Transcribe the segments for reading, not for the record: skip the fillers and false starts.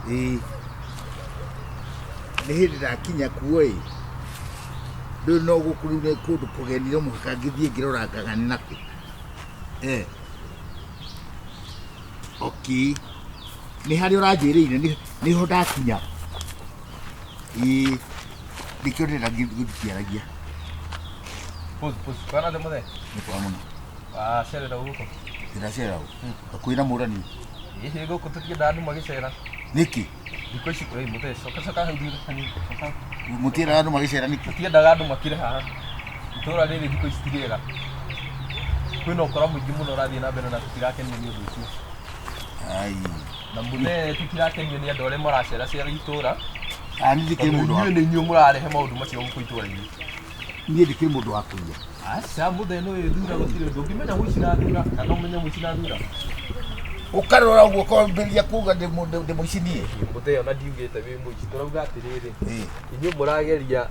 Ĩĩ. Nĩ hĩndĩ ndakinya kuo ĩ. Rĩu no gũkũ rĩu nĩ kũndũ kũgeni no mũhaka ngĩthiĩ ngĩrorangaga nĩ nakũ. Eh. Okay. Nĩ harĩa ũranjĩrĩire nĩho ndakinya. Ĩĩ. Nĩkĩo ndĩrenda ngĩaragia. Pause, pause. Kana te muthe. Nĩ kwa mũno. Wacerera gũkũ. Ndĩracerera ũ. Hakuhĩ na mũrani. Ĩhĩ gũkũ tũtiendaga andũ magĩcera. Nĩkĩ? Thikũ ici ĩ mũthee coka coka hau thutha hanini. Coka. Mũtiendaga andũ magĩcera nĩkĩ? Tũtiendaga andũ makĩre haha. Itũũra rĩrĩ thikũ ici ti rĩega. Kwĩna ũkora mũingĩ mũno ũrathiĩ na mbere na tũtirakenio nĩ ũndũ ũcio. Ai. Na mũthee tũtirakenio nĩ andũ arĩa maraceracera itũũra. Ah, niĩ ndikĩrĩ Tondũ mũndũ wa inyuĩ nĩ inyuĩ mũrarehe maũndũ macio gũkũ itũũra-inĩ. Niĩ ndikĩrĩ mũndũ wa kũiya. Aca mũthee nĩ wĩthura gũtirĩ ũndũ. Ũngĩmenya mũici na thura kana ũmenye mũici na thura. Ũkarora ũguo ũkambĩrĩria kuga ndĩ mũici niĩ. Mũthee ona ndiugĩte wĩ mũici tũrauga atĩrĩrĩ. Ĩĩ. Inyuĩ mũrageria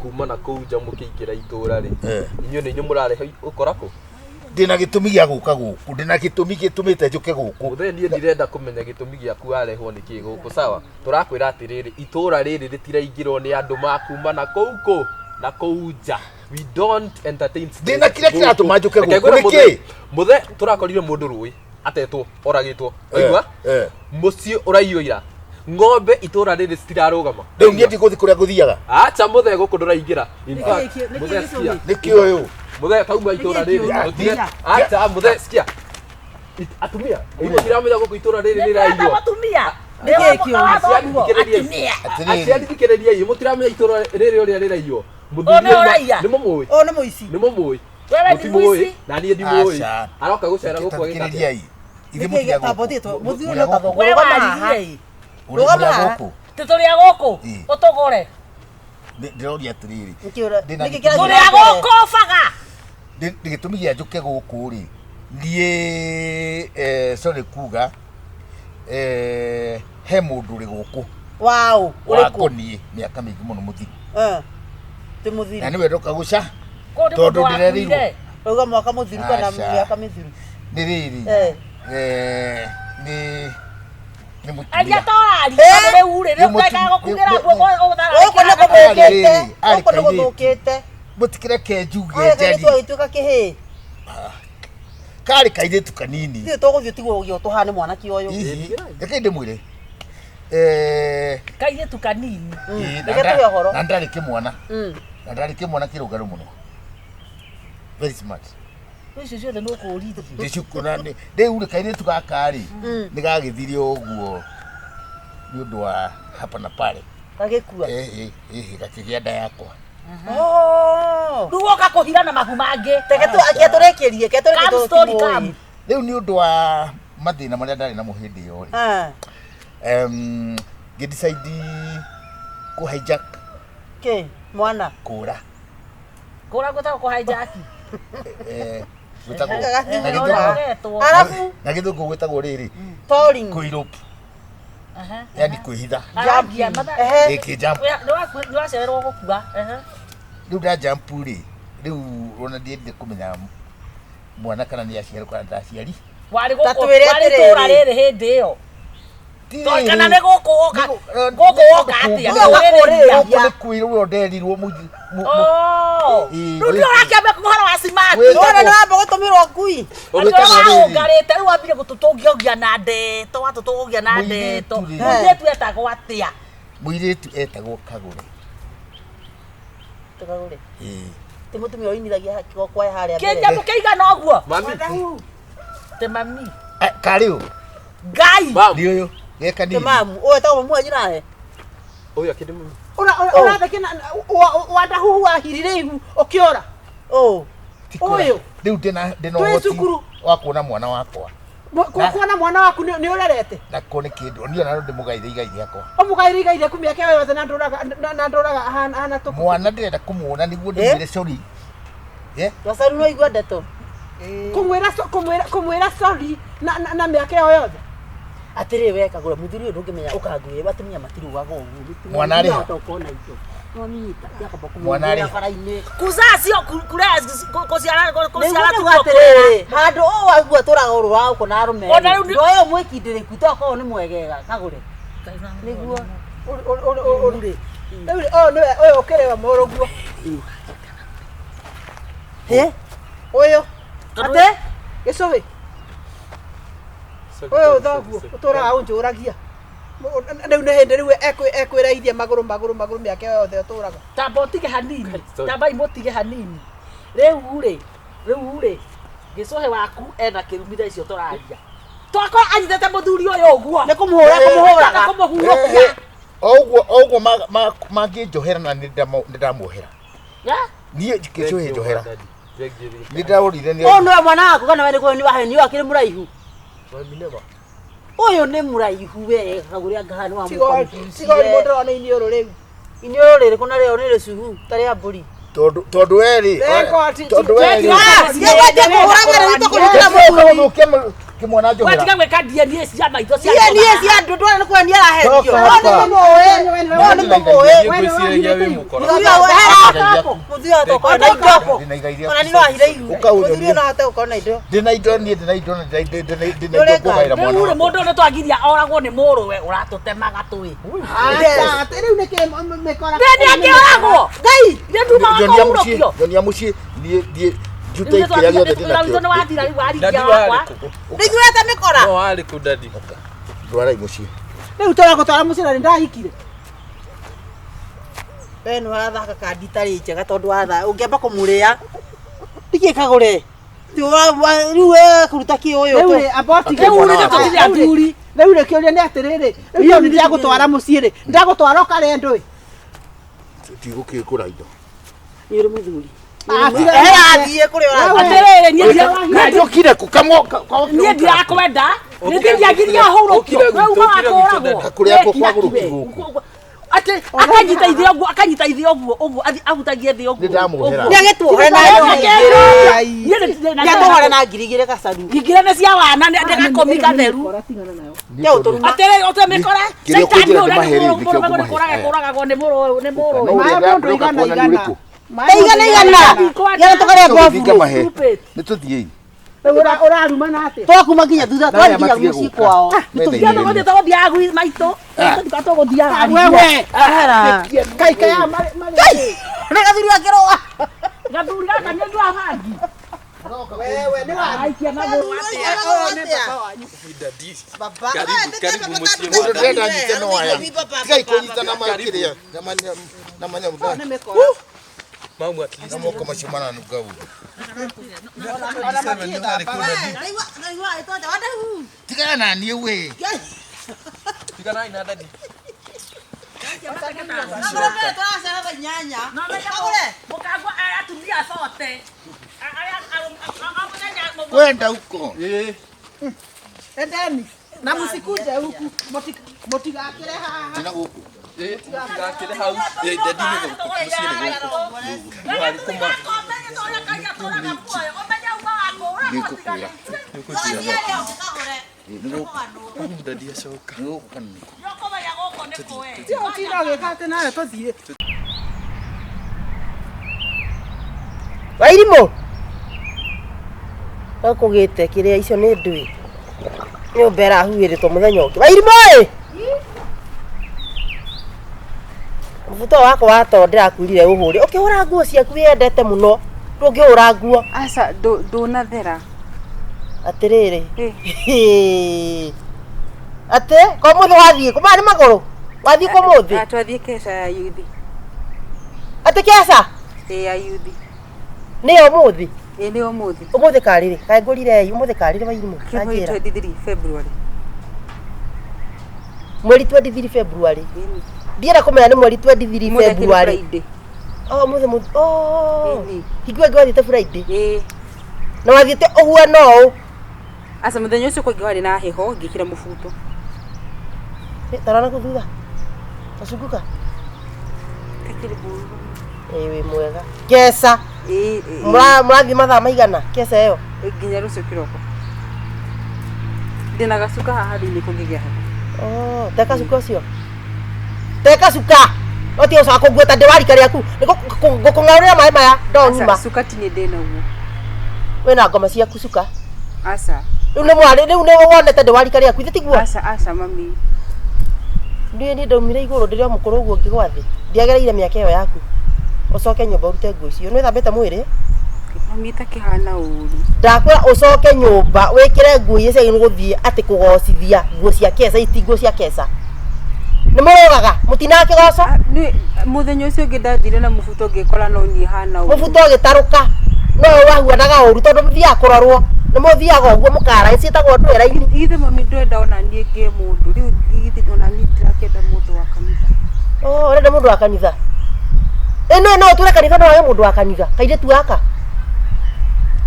kuma na kũu nja mũkĩingĩra itũũra rĩ. Eh. Inyuĩ nĩ inyuĩ mũrarehe ũkora kũ? Ndĩna gĩtũmi gĩa gũka gũkũ. Ndĩna gĩtũmi gĩtũmĩte njũke gũkũ. Mũthee niĩ ndirenda kũmenya gĩtũmi gĩaku warehwo nĩ kĩ gũkũ sawa. Tũrakwĩra atĩrĩrĩ itũũra rĩrĩ rĩtiraingĩrwo nĩ andũ ma kuma na kũu kũ na kũu nja. We don't entertain Ndĩna kĩrĩa kĩratũma njũke Reke gũkũ ngwĩre nĩ kĩ? Mũthee tũrakorire mũndũ rũĩ atetwo oragĩtwo. Waigua? Eh. Mũciĩ ũraiywo ira. Ng'ombe itũũra rĩrĩ citirarũgama. Rĩu niĩ ndigũthiĩ kũrĩa ngũthiaga. Acha mũthee gũkũ ndũraingĩra. In fact, Nĩkĩ- nĩkĩ mũthee gĩtũmi? sikia. Nĩkĩ ũyũ? Mũthee tauma itũũra Nĩkĩ rĩrĩ. kĩũru? Ũtige- Acha mũthee sikia. Atumia, mũtiramenya gũkũ itũũra rĩrĩ rĩraiywo. Mũtumia. Nĩkĩ kĩũru? Aciari thikĩrĩriai. Atumia. Atĩrĩrĩ. Aciari thikĩrĩriai, mũtiramenya itũũra rĩrĩ ũrĩa rĩraiywo. Ũyũ nĩ ũraiya? Nĩ mũmũĩ. Ũyũ nĩ mũici. Nĩ mũmũĩ. Wewe nĩ Mũtimũĩ, mũici. na niĩ ndimũĩ. Aca. Aroka gũcera gũkũ agĩka atĩa? Thikĩrĩriai. Ithuĩ Nĩkĩ mũtiga gĩtambo gũkũ. thiĩtwo? Mũthuri Mũrĩ no a gũkũ? tathoguo. We Rũgama haha. waririe ĩ. Rũgama Mũrĩ a haha. gũkũ? Tĩ tũrĩ a gũkũ. Ĩ. Ũtũgũre. Ndĩroria atĩrĩrĩ. Nĩkĩ ũra- Ndĩna nĩkĩ gĩtũmi- kĩrathiĩ Tũrĩ na a mbere? gũkũ baga. Gĩtũmi gĩa njũke gũkũ rĩ, niĩ sorry kuga he mũndũ ũrĩ gũkũ Waũ, ũrĩkũ? wakoniĩ mĩaka mĩingĩ mũno mũthiru. Eh. Ti mũthiru. Na nĩwe ndoka gũca Kũu nĩ tondũ mũndũ ndĩrerirwo wakuire. Rauga mwaka mũthiru kana Aca. mĩaka mĩthiru. Nĩ rĩrĩ Eh. nĩ nĩ mũtumia. Aria toraria Eh. tondũ rĩu rĩ Rĩu rĩu ndekaga gũkugĩra Gũkũ nĩ Arĩ gũthũkĩte. rĩrĩ, arĩ Gũkũ nĩ kairĩtu. gũthũkĩte. Mũtikĩreke njuge Arĩ kairĩtu njarie. agĩtuĩka kĩhĩĩ. Karĩ kairĩtu kanini. Ithuĩ tũgũthiĩ tigwo ũgĩa tũhane mwanake ũyũ. Hihi, reke ndĩmwĩre. Eh, Kairĩtu kanini. ĩĩ, na Reke tũhe ũhoro. na ndarĩ kĩmwana. Na ndarĩ kĩmwana kĩrũngarũ mũno. Very smart. Icio ciothe nĩ ũkũrithio. Ndĩcukũ na rĩu rĩ kairĩtu gaka rĩ nĩ gagĩthire ũguo nĩ ũndũ wa hapa na pale. Gagĩkua. Ĩhĩ, ĩhĩ, gakĩgĩa nda yakwa. Oh. Rĩu woka kũhira na mahu mangĩ. Reke tu ake tũrĩkĩrie, ke tũrĩkĩrie Come tondũ story timũĩ. come. Rĩu nĩ ũndũ wa mathĩna marĩa ndarĩ namo hĩndĩ ĩyo rĩ. Ah. Ngĩ decide kũ hijack Kĩ? Mwana. kũra. Kũra gwĩtagwo kũ hijack. Eh, gwĩtagwo Gagathi na kũra. Ũrogetwo. Arabu na gĩthũngũ gwĩtagwo rĩrĩ toring. kũiropu yani kwĩhitha. Arangia matha. Ehe. Ĩkĩ jump. Nĩ wacererwo gũkua. Ehe. Rĩu nda jump rĩ, rĩu ona ndiendire kũmenya mwana kana nĩ aciarwo kana ndaciari. Warĩ Ta gũkũ twĩre warĩ atĩrĩrĩ. itũũra rĩrĩ hĩndĩ ĩyo. Ti Tondũ kana rĩrĩ. nĩ gũkũ woka gũkũ woka atĩa? Gũkũ Kũrĩrĩria. Gũkũ nĩ kwĩrwo nderirwo Oh. Ĩĩ, Rĩu nĩ ũrakĩambia ũhoro wa simati. Gwĩtagwo- Wona nĩ wamba gũtũmĩrwo ngui. Andũ Gwĩtagwo arĩa rĩrĩ. waũngarĩte rĩu wambire gũtũtũngiogia na ndeto watũtũngiogia na ndeto. Mũirĩtu rĩ. Mũirĩtu etagwo atĩa? Mũirĩtu etagwo Kagũre. Tũkagũre. Ĩĩ. Ti mũtumia ũinithagia kĩgokwa harĩa mbere. Kĩnyamũ kĩigana ũguo? Mami. Te mami. Eh, karĩ ũ? Ngai. Mam. Nĩ ũyũ. Ge Ti kanini. mamu. Ũyũ etagwo mamu wanyu nawe. Ũyũ akĩndĩ mami. Ũratheke na wandahuhu wahirire ihu ũkĩũra. Ũũ. Ti kũra. Ũyũ. Rĩu ndĩna Twĩ ũhoti cukuru. wa kuona mwana wakwa. Kuona mwana waku nĩ ũrerete. Nako nĩ kĩndũ. Niĩ ona no ndĩmũgaĩre igai rĩakwa. Ũmũgaĩre igai rĩaku mĩaka ĩyo yothe na ndũraga ahana tũkũ. Mwana ndĩrenda kũmuona nĩguo ndĩmwĩre sorry. Eh? Gacaru no igua ndeto. Kũmwĩra sorry na mĩaka ĩyo yothe. Atĩrĩ we Kagũre, mũthuri ũyũ ndũngĩmenya ũkangwĩra atumia matirugaga ũguo. Mwana arĩ ha? Ũkona indo. Nwaminyita yakamba Mwana rĩ? kũmũhũra bara-inĩ. Kuzaa sio kulea kuciara kuciara Nĩguo nĩguo atĩrĩrĩ handũ ũũ waigua tũraga ũrũ wa gũkũ na arũme Ona rĩu nĩ- ũyũ mwĩkindĩrĩku tokorwo nĩ mwegega kagũre nĩguo Rĩu ũyũ nĩwe ũyũ ũkĩrĩ wa mũrũguo. Ĩ? Ũyũ atĩ gĩcũhĩ ũyũ thoguo ũtũraga ũnjũragia. Rĩu nĩ hĩndĩ rĩu ekwĩraithia magũrũ magũrũ magũrũ mĩaka ĩyo yothe ũtũraga. Tamba ũtige hanini, tamba imũtige hanini. Rĩu rĩ, rĩu rĩ, gĩcũhĩ waku ena kĩrumi thaa icio tũraria. Twakora anyitĩte mũthuri ũyũ ũguo. Nĩ kũmũhũra kũmũhũraga. Nĩ kũmũhurũkia. Oguo oguo mangĩnjohera na nĩ ndamuohera. Yeah? Niĩ gĩcũhĩ njohera. Nĩ ndaũrire nĩ Ũyũ nĩwe mwana waku kana we nĩguo nĩ wahenio akĩrĩ mũraihu? Ũyũ nĩ mũraihu we kagũre anga haha nĩ wa Tiga ũrimũ ndĩrona iniũrũ rĩu. Iniũrũ rĩrĩkũ na rĩo nĩ rĩcuhu ta rĩa mbũri. Tondũ tondũ we rĩ tondũ we rĩ Nĩgwendia kũhũra mbere witũ kũnyitĩra mũthuri. gũthũkia kĩmwana njohera. Watiga gwĩka DNA cia maitho cia DNA cia andũ ndwara nĩ kwendia arahendio. Coka Ũyũ nĩ hapa. mũmũĩ. Ũyũ nĩ mũmũĩ. Ngwĩciragia wĩ mũkora. Mũthuri ũyũ tokorwo na indo. Ndĩna igai Ona nĩ no ahithe ihu. Ũka ũnyonie. Mũthuri ũyũ no ahote gũkorwo na indo. Ndĩna indo niĩ ndĩna indo ndĩna indo ndĩna indo ngũgaĩra mwana Rĩu rĩ wakwa. mũndũ ũyũ nĩtwagiria oragwo nĩ mũrũwe ũratũtemaga tũĩ. Aca, rĩu nĩkĩ mĩkora. Nĩ nĩakĩoragwo. Ngai! Nĩ ndumaga Nyonia kũhurũkio. mũciĩ nyonia mũciĩ niĩ niĩ njute Rĩu kĩrĩa gĩothe nĩtwakinya wĩra witũ ndĩnakĩo. nĩ wathira rĩu Dadi waringia warĩ wakwa. kũ? Nĩiguĩte mĩkora. No warĩ kũ dadi? Ndwarai mũciĩ. Rĩu tũragũtwara mũciĩ na nĩndahikire. We nĩ wathaka kandi itarĩ njega tondũ watha ũngĩamba kũmũrĩa. Tikĩ kagũre. Rĩu we kũruta kĩ ũyũ. Rĩu rĩ amba ũtige. Rĩu rĩ nĩtũtige athuri. Rĩu rĩ kĩũria nĩ atĩrĩrĩ, rĩu tondũ nĩndagũtwara mũciĩ rĩ, ndagũtwara ũkarĩe ndũĩ. Tigũkĩkũra indo. Nĩ ũrĩ mũthuri. Ah, tiga- Ehera thiĩ kũrĩa ũrathiĩ. Atĩrĩrĩ niĩ ndira- Njũkire kũ kamwo niĩ ndirakwenda nĩ ndingĩagiria hurũkio Ũkire we gwitũ, uma wa ũkire gwitũ, kũragwo dada. Kũrĩa kwa kwagũrũki gũkũ. Atĩ akanyita ithe ũguo akanyita ithe ũguo ũguo ahutagie thĩ ũguo Nĩ ndamuohera. Nĩ agĩtuohore na Niĩ Nĩ atuohore na ngiri igĩrĩ gacaru. ngingire nĩ cia wana nĩ ndĩgakomi gatheru. Nĩ ũtũruma. Atĩrĩrĩ ũtue mĩkora Kĩrĩa caitani ũkũnjĩra ũrĩa ndĩmahe rĩ, nĩ nĩkĩo mũrũme ngũmahe. nĩ kũraga kũragagwo nĩ mũrũwe nĩ mũrũwe. No Maĩ ũrĩa mũndũ ndĩroka igana kuona nĩ igana. ũrĩkũ? Maĩ Igana igana. Igana tũkarĩa Tũgĩthiĩ mbobu. ngamahe. Nĩ tũthiĩi. Rĩu ũrarumana atĩa? Twakuma nginya thutha Na aya twathiĩ nginya matige mũciĩ gũka. kwao. Metha-inĩ Ndio ĩno. tũgũthiĩ tũgũthiaga gwĩ maitũ tũgũthiĩ tũgũthiaga Wewe. Ehera. Kai kai aya marĩ marĩ. Nĩ gathuri akĩrũa. Gathuri gaka nĩ ũndũ wa bangi. Wewe nĩ wa Aikia magũrũ. Ũyũ nĩ baba wanyu. Dadi. Baba. Karibu, karibu mũciĩ Mũndũ wa dadi. ndĩrenda nyite no aya. Tigai kũnyita na makĩrĩa na manyamũ Nĩ mĩkora. Mamu at least. na moko macio maranunga ũru. Ona matiĩthambaga. Tigana na niĩ we. Tiganai na dadi. Mũkagwa aya atumia cote. Arĩa mũthenya Kwenda huko. Ĩĩ. Endeni. Na msikuje huku. Mũtigakĩre haha. Tina gũkũ. Ĩĩ, mũtigakĩre hau. Ĩĩ, dadi nĩ gũkũ, mũciĩ nĩ gũkũ. Warĩ kũ ma? Nĩngũkwĩra. Nĩ gũkũ. Mamu dadi acoka. Nĩ gũkũ kana nĩ kũ? Tiga ũtinda ũgĩka atĩ nawe tũthiĩ. Wairimũ. Gũkũgĩte kĩrĩa icio nĩ ndũĩ. Nyũmba ĩrahuhĩrĩtwo mũthenya ũngĩ. Wairimũ ĩ! Mũbuto wakwa wa toro ndĩrakwĩrire ũhũre. Ũkĩhũra nguo ciaku wĩyendete mũno. Ndũngĩhũra nguo. Aca ndũnathera. Atĩrĩrĩ. Ĩ. Atĩ ko mũthĩ wathiĩ kũ maya nĩ magũrũ. Wathiĩ kũ mũthĩ? Twathiĩ keca ya yuthi. Atĩ keca? Ĩ ya yuthi. Nĩ ũmũthĩ. Ĩ nĩ ũmũthĩ. Ũmũthĩ karĩrĩ. Kaĩ ngũrire ĩ ũmũthĩ karĩrĩ Wairimũ. Kĩ mweri Kanjĩra. 23 February. Mweri 23 February. Ĩni. Ndienda kũmenya nĩ mweri 23 Ũmũthĩ akĩrĩ February. Friday. Oh, ũmũthĩ mũthĩ. Oh. Ĩni. Hingo ĩngĩ wathiĩte Friday. Ĩ. Na wathiĩte ũhuana ũũ. Aca mũthenya ũcio kũngĩ warĩ na heho ngĩkĩra mũbuto. Ĩ, Tarora kũu thutha. Tacunguka. Gakĩrĩ mũru. Ĩ wĩ mwega. Keca. Ĩ ĩ. Mũrathiĩ mathaa maigana keca ĩyo? Ĩ, nginya rũciũ kĩroko. Ndĩna gacuka haha thĩinĩ kũngĩgĩa heho. Oh, teka cuka ũcio. Teka cuka. No tiga ũcoka kũnguĩta ndĩ wa rika rĩaku. Ngũkũng'aũrĩra maĩ maya ndoo Aca, ng'ima. cuka ti niĩ ndĩnaguo. Wĩna ngoma ciaku cuka. Aca. Rĩu nĩ mwarĩ rĩu nĩ wonete ndĩ wa rika rĩaku ithe tiguo? Aca, aca mami. Ndiũĩ niĩ ndaumire igũrũ ndĩrĩ o mũkũrũ ũguo ngĩgwa thĩ. Ndiagereire mĩaka ĩyo yaku. Ũcoke nyũmba ũrute nguo icio. Nĩ wĩthambĩte mwĩrĩ? Mami itakĩhana ũru. Ndakwĩra ũcoke nyũmba wĩkĩre nguo iria ciagĩrĩirwo gũthiĩ atĩ kũgocithia nguo cia keca ici ti nguo cia keca. Nĩ mũrũgaga mũtinaga kĩgoco? Ah, nĩ mũthenya ũcio ũngĩ ndathire na mũbuto ngĩkora no niĩ hana ũru. Mũbuto ũgĩtarũka no we wahuanaga ũru tondũ mũthiaga kũrorwo nĩ mũthiaga ũguo mũkara ciĩtagwo ndwĩra-inĩ. Githĩ mami ndwenda ona niĩ ngĩe mũndũ rĩu githĩ ona niĩ ndirakĩenda mũndũ wa kanitha. Oh, ũrenda mũndũ wa kanitha? Ĩ no no ũtũre kanitha no wage mũndũ wa kanitha kairĩtu gaka.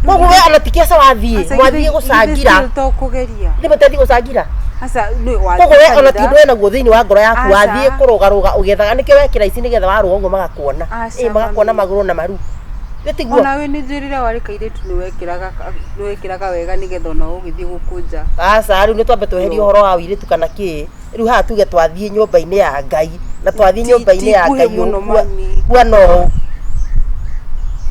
Koguo we ona ti keca wathiĩ Aca, mwathiĩ githĩ- gũcangira. githĩ still to kũgeria. Githĩ mũtethiĩ gũcangira? Aca nĩ wathiĩ Koguo we ona ti kanitha. ũndũ wĩnaguo thĩinĩ wa ngoro yaku Aca. wathiĩ kũrũgarũga ũgĩethaga nĩkĩo wekĩra ici nĩgetha warũga ũguo magakuona. Aca, Ĩ magakuona mami. magũrũ na maru. Githĩ tiguo? Ona we nĩ njũrĩre warĩ kairĩtu nĩ wekĩraga wega nĩgetha ona ũgĩthiĩ gũkũnja. Aca rĩu nĩ twambe tweherie ũhoro wa ũirĩtu kana kĩ. Rĩu haha tuge twathiĩ nyũmba-inĩ ya Ngai na twathiĩ Ti- nyũmba-inĩ ti ya nguhĩ Ngai mũno, mami. kuona ũũ.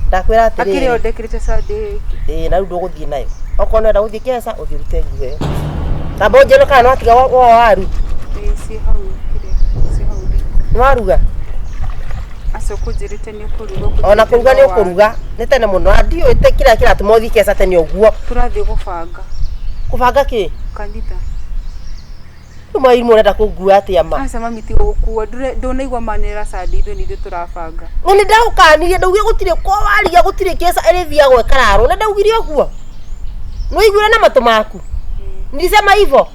Ndakwĩra Akĩrĩ o atĩrĩrĩ ndekĩrĩte Sunday ĩngĩ. ĩĩ na rĩu ndũgũthiĩ nayo. Okorwo nĩwenda gũthiĩ keca ũthiĩ ũrute nguo ĩyo. Tamba ũnjĩre kana nĩwatiga woa waru. Ĩĩ ciĩ hau kĩrĩa ciĩ hau riko. Nĩwaruga? Aca ũkũnjĩrĩte nĩ ũkũruga Ona kũruga nĩ ũkũnjĩrĩte no waru. ũkũruga. Nĩ tene mũno. Na ndiũĩ kĩrĩa kĩratũma ũthiĩ keca tene ũguo. Tũrathiĩ gũbanga Kũbanga kĩ? kanitha. Rĩu mwarimũ ũrenda kũngua atĩa ma? Aca mami tiga gũkua ndũnaigua manĩrĩra Sunday ithuĩ nĩ ithuĩ tũrabanga. Na nĩ ndaũkanirie ndaugire gũtirĩ kwa waria gũtirĩ keca ĩrĩthiagwo ĩkararwo. Nĩ ndaugire ũguo. Nĩwaiguire na matũ maku? Nilisema hivyo.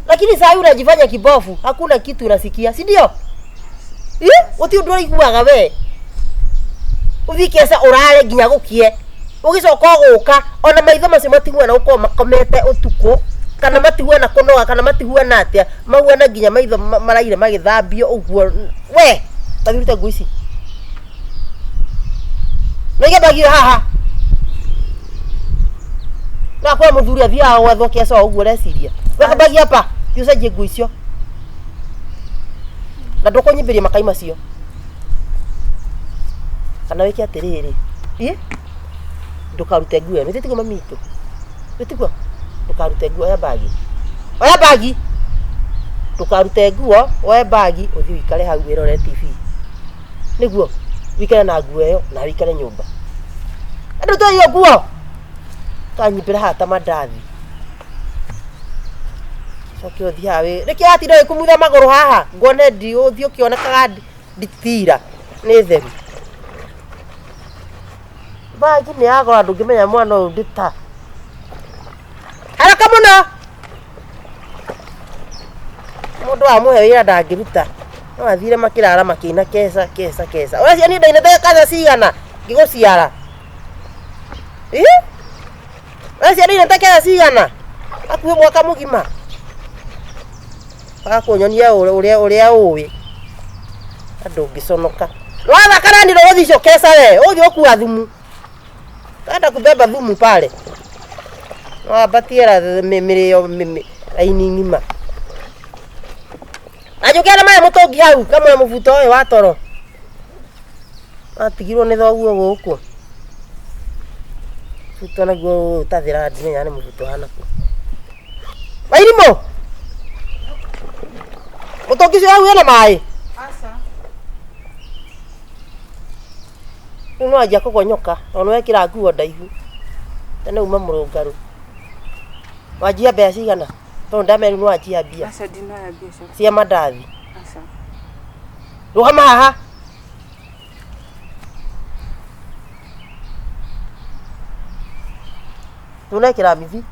Lakini saa hii unajifanya kibofu, hakuna kitu unasikia, si ndio? Ĩ, gũtirĩ ũndũ ũraiguaga we. Ũthiĩ keca ũrare nginya gũkie. Ũgĩcoka ũgũka ona maitho macio matihuana gũkorwo makomete ũtukũ kana matihuana kũnoga kana matihuana atĩa mahuana nginya maitho maraire magĩthambio ũguo we tathiĩ ũrute nguo ici Nĩige bagi ĩyo haha na kwa mũthuri athiaga gwethwo keca o ũguo ũreciria weka bagi hapa thiĩ ũcenjie nguo icio na ndũkũnyimbĩria makai macio kana wĩke atĩrĩrĩ ĩ ndũkarute nguo ĩno ĩtĩtiguo mami witũ ĩtiguo ndũkarute nguo oya bagi oya bagi ndũkarute nguo woe bagi ũthiĩ ũikare hau wĩrore TV nĩguo wĩikare na nguo ĩyo na wĩikare nyũmba andũ tũiyo nguo kanyimbĩra haha ta mandathi coke ũthiĩ haha wĩ nĩkĩo watinda ũgĩkumutha magũrũ haha nguone ndi ũthiĩ ũkĩonekaga nditira nĩ theru bagi nĩ yagora ndũngĩmenya mwana ũyũ ndĩ ta haraka mũno mũndũ amũhe wĩra ndangĩruta no athire makĩrara makĩina keca keca keca ũreciria niĩ ndainĩte keca cigana ngĩgũciara ĩ ũreciria ndainĩte keca cigana hakuhĩ mwaka mũgima agakũnyonia ũrĩa ũrĩa ũĩ na ndũngĩconoka wathaka nani ndũgũthiĩ icio keca we ũgũthiĩ gũkua thumu enda kubeba thumu pale wambatie mĩrĩo raini ng'ima na njũkĩra na maĩ mũtũngi hau kamwe mũbuto ũyũ wa toro watigirwo nĩ thoguo gũkũ mũbuto naguo ũtathiraga ndimenya nĩ mũbuto ũhana kũ Wairimũ mũtũngi ũcio hau wĩna maĩ Aca. Rĩu nĩwanjia kũgonyoka tondũ nĩwekĩra nguo ndaihu tene uma mũrũngarũ wanjia mbeca cigana tondũ ndamenya rĩu nĩwanjia mbia Aca ndinoya mbia cia cia mandathi Aca. rũgama haha ndũnekĩra mithi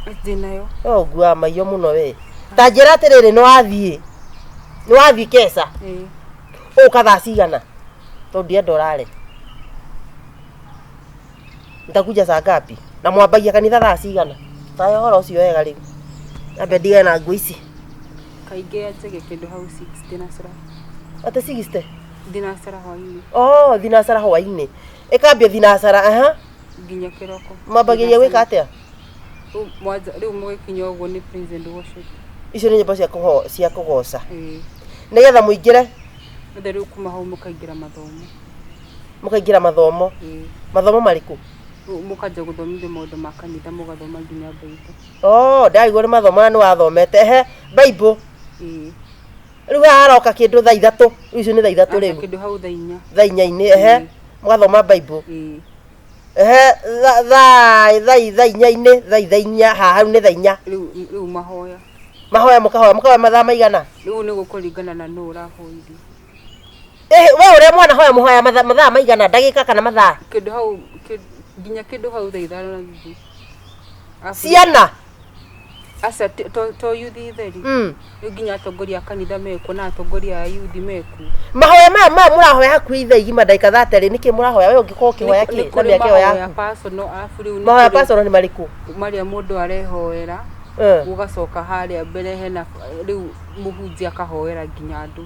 Ndĩnayo. we ũnguaga maiyo mũno we ta njĩra atĩrĩrĩ nĩwathiĩ nĩwathiĩ keca Ĩĩ. ũka thaa cigana tondũ ndienda ũrare nitakuja saa ngapi na mwambagia kanitha thaa cigana tahe ũhoro ũcio wega rĩu ambe ndigane na nguo ici Kaingĩ yanjagia kĩndũ hau 6 thinacara. atĩ 60 Thinacara hwainĩ oh thinacara hwainĩ ĩkambia thinacara aha nginya kĩroko. mwambagĩria gwĩka atĩa Rĩu mwanja rĩu mũgĩkinya ũguo nĩ praise and worship. icio nĩ nyĩmbo cia kũgoca Ĩĩ. nĩgetha mũingĩre Othe rĩu kuma hau mũkaingĩra mathomo. Mũkaingĩra mathomo. Ĩĩ. Mathomo marĩkũ? Rĩu mũkanjia gũthomithio maũndũ ma kanitha, mũgathoma nginya Bible. Oh, ndaigua nĩ mathomo na nĩ wathomete. Ehe, Bible. Ĩĩ. Rĩu haha haroka kĩndũ thaa ithatũ. Rĩu icio nĩ thaa ithatũ Aca rĩu. kĩndũ hau thaa inya. Thaa inya-inĩ, ehe. Ĩĩ. Mũgathoma Bible. Ĩĩ. Ehe, thaa thaa thaa inya-inĩ, thaa thaa inya, haha rĩu nĩ thaa inya. Rĩu rĩu mahoya. Mahoya mũkahoya, mũkahoya mathaa maigana? Rĩu nĩ gũkũringana na nũ ũrahoithia. Ĩhĩ, we ũrĩa mwana hoya mũhoya mathaa mathaa maigana, ndagĩka kana mathaa? Kĩndũ hau nginya kĩndũ hau thaa ithano na nuthu. Arabu- Ciana? Aca to to yuthi theri. Rĩu nginya atongoria a kanitha mekuo na atongoria a yuthi mekuo. Mahoya maya maya mũrahoya hakuhĩ ithaa igima ndagĩka 30 nĩkĩ mũrahoya? We ũngĩkorwo ũkĩhoya Nĩ kĩ na kũrĩ mĩaka ĩyo mahoya yaku? personal arabu rĩu nĩ Mahoya kũrĩ personal nĩ marĩkũ? marĩa mũndũ arehoera Eh. gũgacoka harĩa mbere hena rĩu mũhunjia akahoera nginya andũ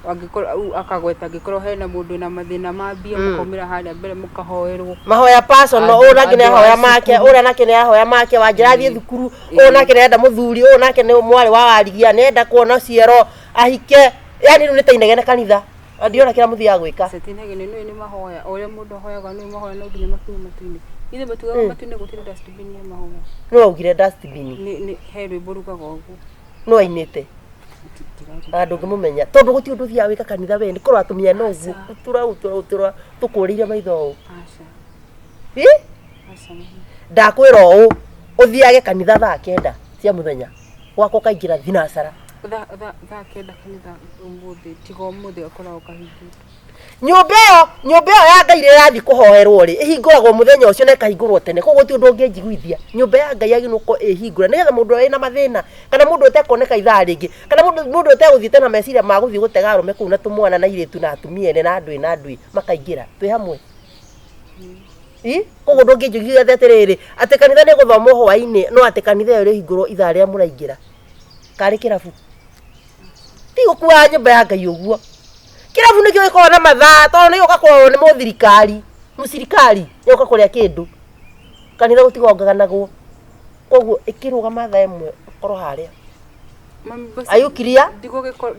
angĩkorwo rĩu akagweta angĩkorwo hena mũndũ wĩna mathĩna ma mbia mũkaumĩra harĩa mbere mũkahoerwo. Mahoya personal, Andũ ũyũ nake nĩ andũ ahoya a make, cukuru. ũrĩa nake nĩ ahoya make, Wanjĩra athiĩ thukuru, ũyũ nake nĩ arenda mũthuri, ũyũ nake nĩ mwarĩ wa Warigia, nĩ arenda kuona ciero, ahike, yani rĩu nĩ ta inegene kanitha. Na ndiona kĩrĩa mũthiaga gwĩka. Aca ti inegene nĩũĩ nĩ mahoya o ũrĩa mũndũ ahoyaga nĩũĩ mahoya no nginya makinye matu-inĩ. Ithe matugaga matu-inĩ gũtirĩ dustbin ya mahoya. Nũ waugire dustbin? Nĩ he rwĩmbo rugaga ũguo. Nũ wainĩte? Na ndũngĩmũmenya tondũ gũtirĩ ũndũ ũthiaga wĩka kanitha we nĩ kũrora tũmĩena ũguo ũtũra ũtũra ũtũra tũkũrĩire maitho ũũ. Aca. Ĩ? Aca mami. Ndakwĩra ũũ ũthiage kanitha thaa kenda cia mũthenya gwakwa ũkaingĩra thinacara. Thaa thaa thaa kenda kanitha ũmũthĩ tiga ũmũthĩ gakoragwo kahingĩtwo. Nyũmba ĩyo nyũmba ĩyo ya Ngai rĩrĩa ĩrathiĩ kũhoerwo rĩ, ĩhingũragwo mũthenya ũcio na ĩkahingũrwo tene. Koguo gũtirĩ ũndũ ũngĩnjiguithia. Nyũmba ya Ngai yagĩrĩirwo gũkorwo ĩhingũre nĩgetha mũndũ ũrĩa wĩna mathĩna kana mũndũ ũtekuoneka ithaa rĩngĩ kana mũndũ mũndũ ũtegũthiĩte na meciria ma gũthiĩ gũtega arũme kũu na tũmwana na airĩtu na atumia ene na andũ na andũ makaingĩra. Twĩ hamwe? Ĩ? Koguo ndũngĩnjiguithia atĩrĩrĩ, atĩ kanitha nĩ ĩgũthomwo hwainĩ no atĩ kanitha ĩyo ĩrĩhingũrwo ithaa rĩrĩa mũraingĩra. Karĩ kĩrabu? Ti gũkuaga nyũmba ya Ngai ũguo. Kĩrabu nĩkĩo gĩkoragwo na mathaa tondũ nĩ gĩũka kũrorwo nĩ mũthirikari, mũcirikari nĩoka kũrĩa kĩndũ. Kanitha gũtigonganagwo. Koguo ĩkĩrũgama thaa ĩmwe ũkorwo harĩa. Mami basi Are you clear?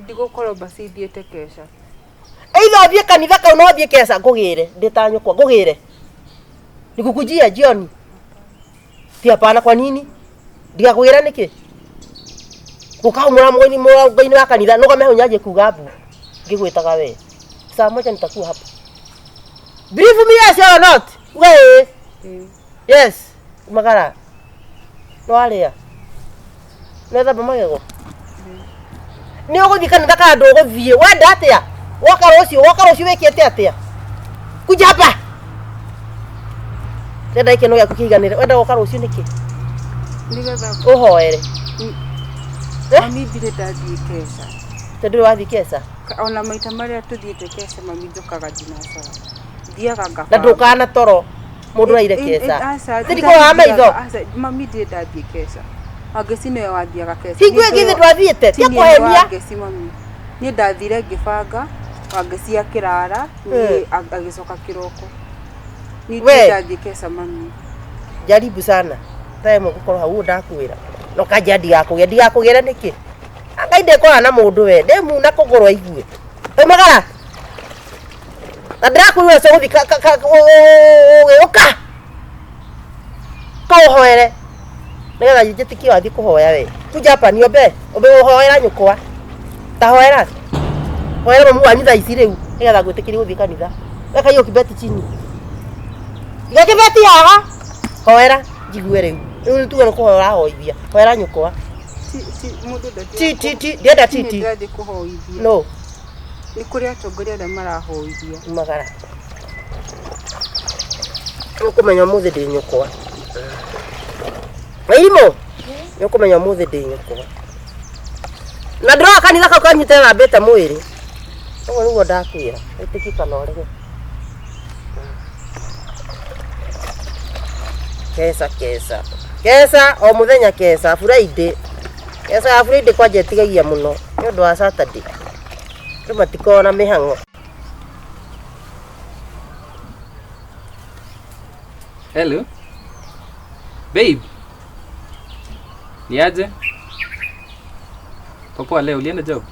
Ndigũkorwo basi thiĩte keca. Either ũthiĩ kanitha kau no ũthiĩ keca ngũgĩre ndĩ ta nyũkwa ngũgĩre. Nikukujia jioni. Ti hapana kwa nini? Ndigakũgĩra nĩkĩ? Gũka hau mũrango-inĩ mũrango-inĩ wa kanitha nũgame hau nyanjie kuga mbu ngĩgwĩtaga we. Saa moja nitakuwa hapa. Believe me yes or not? Uga ĩĩ. Yes. Umagara. Nĩwarĩa? Nĩwethamba magego? Nĩ ũgũthiĩ kanitha kana ndũgũthiĩ? Wenda atĩa? Woka rũciũ, woka rũciũ wĩkĩte atĩa? Kuja hapa. Ndĩrenda gĩkeno gĩaku kĩiganĩre. Wenda gũka rũciũ nĩkĩ? Nĩgetha Ũhoere. Eh? mami ndirĩ ndathiĩ keca. Tondũ ndũrĩ wathiĩ keca. Ona maita marĩa tũthiĩte keca mami njũkaga thinacara. Thiaga Na ngabanga. ndũkaga na toro. Mũndũ ũraire keca. Tirikũraga maitho. Aca mami ndirĩ ndathiĩ keca. Wangeci nĩwe wathiaga keca. Hingo ĩngĩ ithe ndwathiĩte. Ti Tia niĩ kũhenia. Wangeci mami. Niĩ ndathire ngĩbanga, Wangeci akĩrara, niĩ agĩcoka kĩroko. Niĩ We. ndirĩ ndathiĩ keca mami. Jaribu sana. Thaa ĩmwe ngũkorwo hau ũguo ndakwĩra. Na ũkanjĩra ndigakũgĩre. Ndigakũgĩre nĩkĩ? Ngai ndekora na mũndũ we. Ndĩmuna kũgũrũ aigue. Umagara. Na ndĩrakwĩra ũcio gũthiĩ ũka. Kaũhoere. Nĩgetha njĩtĩkie wathiĩ kũhoya we. Kuja hapa niombe. Ombe ũhoera nyũkwa. Ta hoera. Hoera mamu wanyu thaa ici rĩu nĩgetha ngwĩtĩkĩrie gũthiĩ kanitha. Weka hiyo kibeti chini. Iga kibeti haha. Hoera njigue rĩu. Rĩu nĩ tuge nĩ kũhoya ũrahoithia. Hoera nyũkwa. Ti ti mũndũ ndathiaga Ti ti ti ndienda ti Ti ti. nĩ ndĩrathiĩ kũhoithia. No, Nĩ kũrĩ atongoria arĩa marahoithia. umagara. Nĩũkũmenya ũmũthĩ ndĩ nyũkwa. Wairimũ, nĩũkũmenya ũmũthĩ ndĩ nyũkwa. Na ndĩroka kanitha kau kanyite thambĩte mwĩrĩ. Ũguo nĩguo ndakwĩra. Wĩtĩkie kana ũrege. Keca keca. Keca o mũthenya keca Friday. Keca ya Friday kwanja ĩtigagia mũno nĩ ũndũ wa Saturday. Andũ matikoragwo na mĩhang'o. Hello. Babe. Niaje? Popoa leo ulienda job?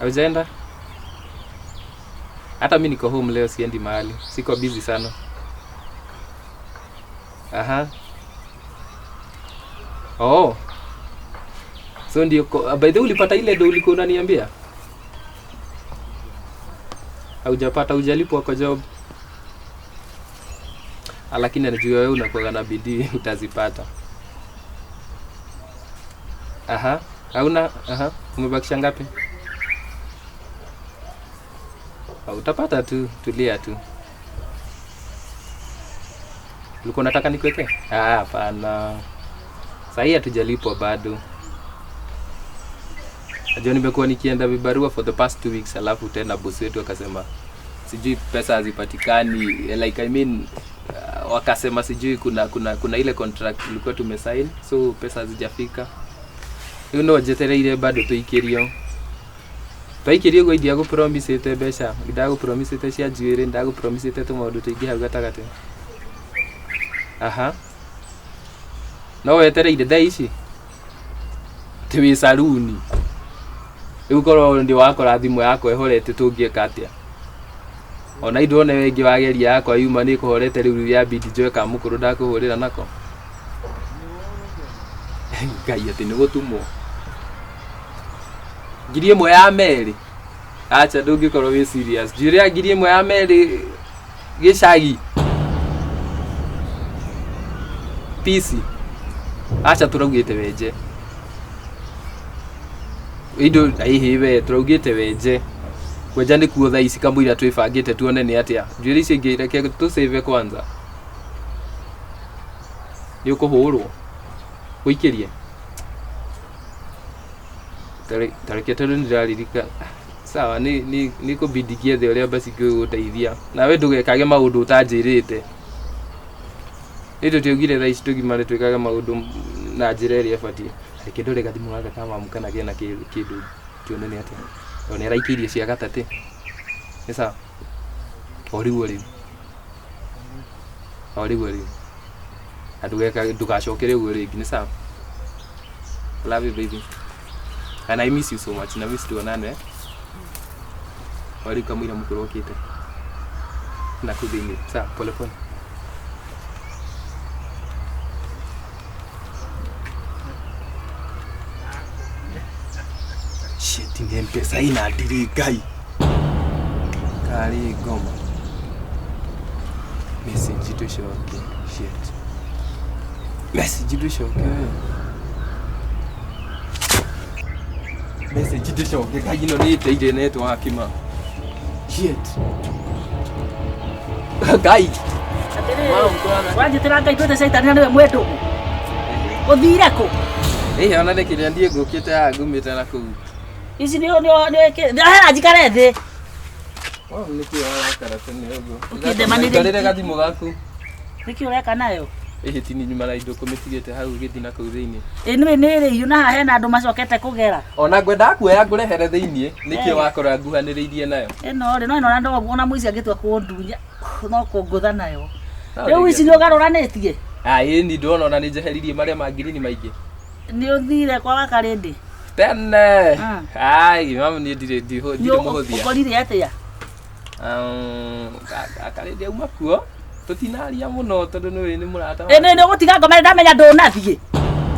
Haujaenda? Hata mi niko home leo, siendi mahali. Siko busy sana. Aha. Oh. So ndio by the way ulipata ile do ulikuwa unaniambia? Haujapata, hujalipwa kwa job? Lakini anajua wewe unakuwa na bidii utazipata. Aha. Hauna? Aha. Umebakisha ngapi? Utapata tu, tulia tu. Ulikuwa unataka nikuwekee? Ah, hapana. Sahii hatujalipwa bado. Najua nimekuwa nikienda vibarua for the past 2 weeks, alafu tena boss wetu akasema sijui pesa hazipatikani, like I mean, wakasema sijui kuna ile contract tulikuwa tumesign, so pesa hazijafika. Rĩu no njetereire bado tũikĩrio. Twaikĩrio ũguo indiagũpromisĩte mbeca, ndagũpromisĩte cia njuĩrĩ, ndagũpromisĩte tũmaũndũ tũingĩ hau gatagatĩ. Aha. No wetereire thaa ici? Atĩ wĩ saruni. Rĩu korwo ndĩ wakora thimũ yakwa ĩhorete tũngĩka atĩa? Ona indwone wengĩ wageria yakwa yuma nĩ ĩkũhorete rĩu yambindi njoe kamũkũrũ ndakũhũrĩra nako. Ngai atĩ nĩ gũtumwo. 1,000 ya merĩ. Acha ndũngĩkorwo wĩ serious. Njuĩrĩ ya 1,000 ya merĩ gĩcagi. Pisi. Acha tũraugĩte wenje. Indo hihi we tũraugĩte wenje. Kwenja nĩ kuo thaa ici kamũira twĩbangĩte tuone nĩ atĩa. Njuĩrĩ icio ingĩ reke tũsave kwanza. Nĩ ũkũhũrwo. Ũikĩrie. Tareke tondũ nĩndĩraririkana. Sawa, nĩ kũbindi ngĩethe ũrĩa basi ngĩgũteithia. Nawe ndũgekage maũndũ ũtanjĩrĩte. Nĩ tũtiaugire thaa ici tũgimare twĩkage maũndũ na njĩra ĩrĩa ĩbatiĩ. Reke ndore gathimũ gaka ka mamu kana kena kĩndũ tuone nĩ atĩa. O nĩ araikĩirie cia gatatĩ. Nĩ sawa? O rĩu o rĩu. O rĩu o rĩu. Na ndũgacokere ũguo rĩngĩ, nĩ sawa? Love you baby. And I miss you so much. Na miss tuonane. O rĩu kamũira mũkũrũ okĩte. Na kũu thĩinĩ. Sawa, pole pole. Shit, ni M-Pesa ina ndiri Ngai. Kari ngoma. Message tucoke. Shit. Message tucoke. Message tucoke. Ngai ino nĩ ĩteire network ma. Shit. Ngai. Atĩrĩrĩ, wanjĩtĩra Ngai twĩte caitani na nĩwe mwendũgũ. Ũthire kũ? Ĩhĩ ona nĩ kĩrĩa ndiĩ ngũkĩte haha ngumĩte na kũu. Ici nĩ hera njikare thĩ. Wao nĩkĩ warakara tene ũguo? Ũkĩndemanĩria Ngarĩre gathimũ gaku. Nĩkĩ ũreka nayo? Ĩhĩ tini nyuma na indo kũmĩtigĩte hau ĩgĩthiĩ na kũu thĩinĩ. Ĩ nĩ nĩ rĩiyu na haha hena andũ macokete kũgera. Ona ngwendaga kuoya ngũrehere thĩinĩ, nĩkĩo wakora nguhanĩrĩirie nayo. Ĩno rĩ no ĩno ona ndo ona mũici angĩtua kũndunya no kũngũtha nayo. Rĩu ici nĩ ũgarũranĩtie? Ah, ĩĩ ni ndona ona nĩ njeheririe marĩa ma ngirini maingĩ. Nĩ ũthire kwa wakarĩndĩ? Tene. Ai, mama niĩ ndirĩ mũhũthia. Ũkorire atĩa? Akarĩndĩ auma kuo. Tũtinaria mũno tondũ nĩũĩ nĩ mũrata. Ĩ nĩ ũgũtiga ngoma ndamenya ndũnathiĩ.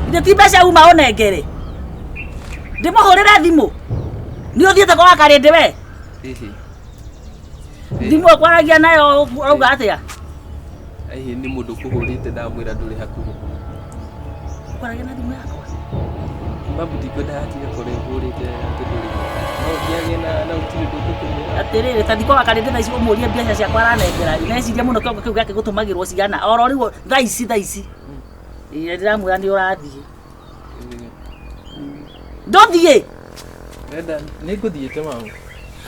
Ithe ti mbeca uma ũnengere. Ndĩmũhũrĩre thimũ. Nĩ ũthiĩte kwa wakarĩndĩ we? Hihi. Thimũ ũkwaragia nayo ũrauga atĩa? Hihi nĩ mũndũ ũkũhũrĩte ndamwĩra ndũrĩ hakuhĩ. Ũkwaragia na thimũ yakwa? Mabu ndikwenda hatiga kũrĩa ũhũrĩte atĩ ndũrĩ. No ũkĩarie na gũtirĩ ũndũ ũngĩkũmwĩra. Atĩrĩrĩ, ta thiĩ kwa wakarĩndĩ thaa ici ũmũrie mbeca ciakwa aranengera. Ndĩreciria mũno kĩongo kĩu gĩake gũtũmagĩrwo cigana. Oro rĩu thaa ici thaa ici. Ĩĩ ndĩramwĩra nĩ ũrathiĩ. Ndũthiĩ. Ndĩrenda nĩ ngũthiĩte mamu.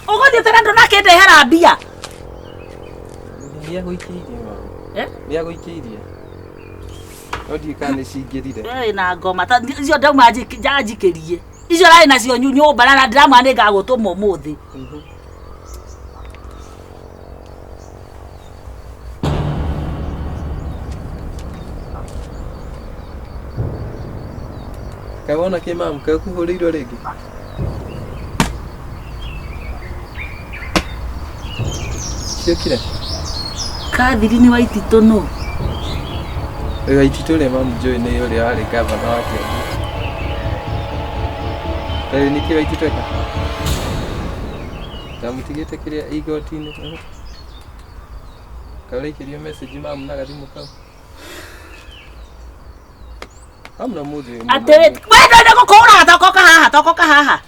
Ũgũthiĩte na ndũnakĩndehera mbia. Nĩ agũikĩirie mamu. Eh? Nĩ agũikĩirie. No ndiũĩ kana nĩ cingĩrire. We wĩna ngoma ta icio ndauma njanjikĩrie. Icio ũrarĩ nacio nyũmba na ndĩramwĩra nĩ ngagũtũma ũmũthĩ. Kaĩ wona kĩ mamu, kaĩ ũkũhũrĩirwo rĩngĩ? Ciokire? Catherine Waititũ nũ? Waititũ ũrĩa mamu njũĩ nĩ ũrĩa warĩ gavana wa Kiambu. Rĩu nĩkĩ Waititũ eka? Ndamũtigĩte kĩrĩa igoti-inĩ. Kaũraikĩrio message mamu na gathimũ kau. Mamu na mũthĩ. Atĩrĩ, we ndwenda gũkũra tokoka haha, tokoka haha.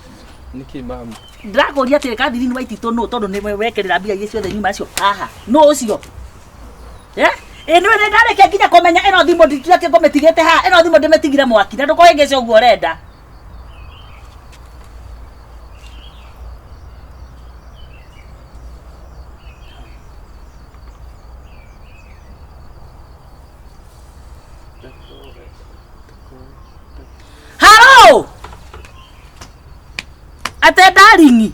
Nĩkĩ mamu? Ndĩrakũria atĩrĩ Catherine Waititũ nũ tondũ nĩwe wekĩrĩra mbia iria ciothe nyuma nacio haha. Nũ ũcio? Eh? Ĩ nĩ nĩ ndarĩkia nginya kũmenya ĩno thimũ nditigatie ngũmĩtigĩte haha, ĩno thimũ ndĩmĩtigire mwaki na ndũkũhĩngĩca ũguo ũrenda. Haro! Ate darling.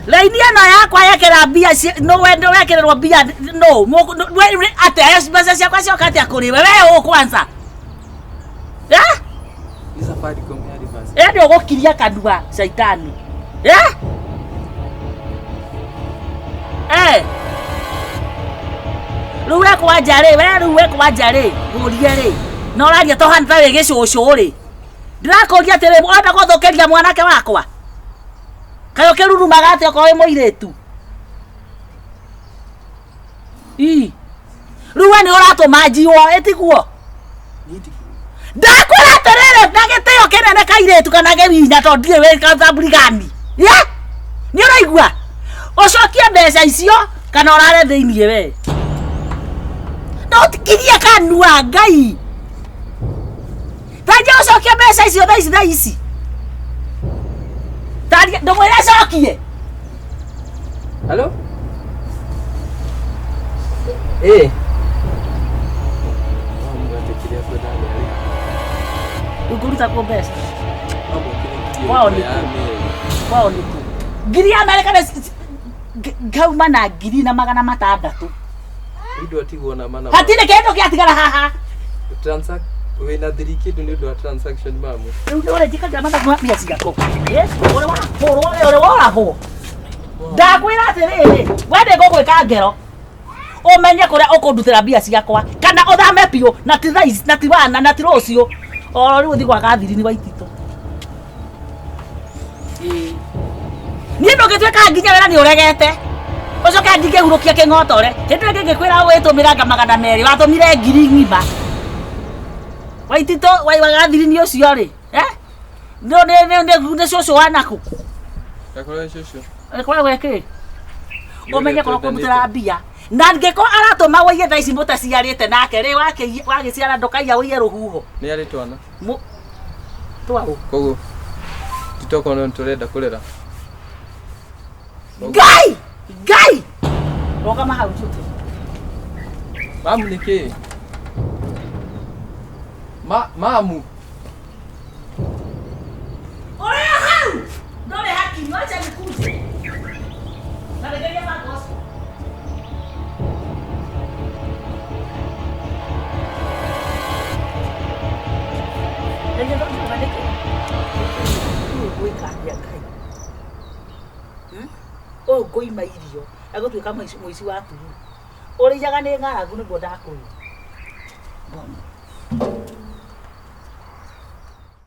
Raini ĩno yakwa yekĩra mbia no we no wekĩrĩrwo mbia no we ate mbeca ciakwa cioka atĩa kũrĩ we we ũ kwanza. Eh? Nĩ Safaricom ya reverse. Ĩ nĩ ũgũkiria kanua caitani. Eh? Eh. Rĩu we kwanja rĩ, we rĩu we kwanja rĩ, ngũrie rĩ. Na ũraria to hana ta wĩ gĩcũcũ rĩ. Ndĩrakũria atĩrĩ, ũrenda gũthũkĩria mwanake wakwa? Kaĩ ũkĩrurumaga atĩa okorwo wĩ mũirĩtu? Ii. Rĩu we nĩ ũratũma njiwo, ĩtiguo? Ndakwĩra atĩrĩrĩ, na gĩtĩo kĩnene kairĩtu kana gĩwinya tondũ ndirĩ wĩ kathamburi gani. Ye? Nĩ ũraigua? Ũcokie mbeca icio kana ũrare thĩiniĩ we. No kirie kanua Ngai. Taria ũcokie mbeca icio thaa ici thaa ici. Taria ndũmwĩre acokie. Hello? Eh. Mamu ate kĩrĩa kwenda nĩ arĩ. Ũngĩruta kũ mbeca? Mamu akĩrĩ Kwao nĩ ya kũ? Mary. Kwao nĩ kũ? Ngiri ya Amerika nĩ ngauma na 1600. Rĩu ndwatigwo na mana. Hatirĩ kĩndũ gĩatigara haha. Transact wĩna thiri kĩndũ nĩ ũndũ wa transaction mamu. Rĩu nĩ ũrenjĩkagĩra mathabu ma mbia ciaku. Ũrĩ wahũrwo we ũrĩ woragwo. Ndakwĩra atĩrĩrĩ, we nĩngũgwĩka ngero. Ũmenye kũrĩa ũkũndutĩra mbia ciakwa kana ũthame biũ na ti thaa ici na ti wana na ti rũciũ. Oro rĩu ũthiĩ gwa Catherine Waititũ. Niĩ ndũngĩtuĩka nginya wĩra nĩ ũregete. Ũcoke ndingĩhurũkia kĩng'otore. Hĩndĩ ĩyo ngĩkwĩra wĩtũmĩranga 200 watũmire ngiri ng'ima. Waititũ wa Catherine ũcio rĩ, eh? Nĩ nĩ nĩ nĩ cũcũ wa nakũ? Gakorwo wĩ cũcũ. Ĩkorwo gwĩkĩ? Ũmenye korwo kũrutĩra mbia. Na angĩkorwo aratũma wũiye thaa ici mũtaciarĩte nake rĩ wagĩciara ndũkaiya wũiye rũhuho. Nĩ arĩ twana. Twaũ. Koguo titokorwo nĩ tũrenda kũrera. Ngai! Ngai! Rũgama hau njũke. Mamu nĩ kĩĩ? Mamu. Ũrĩa hau! Ndũrĩ hakiri, wacha nikuje. Na regeria magoco. Rĩngĩ ndũngiuga nĩkĩ? Ũyũ ngwĩka atĩa Ngai? Ũyũ ngũima irio, egũtuĩka mũici wa turu. Ũrĩiyaga nĩ ng'aragu nĩguo ndakwĩra. Mbona?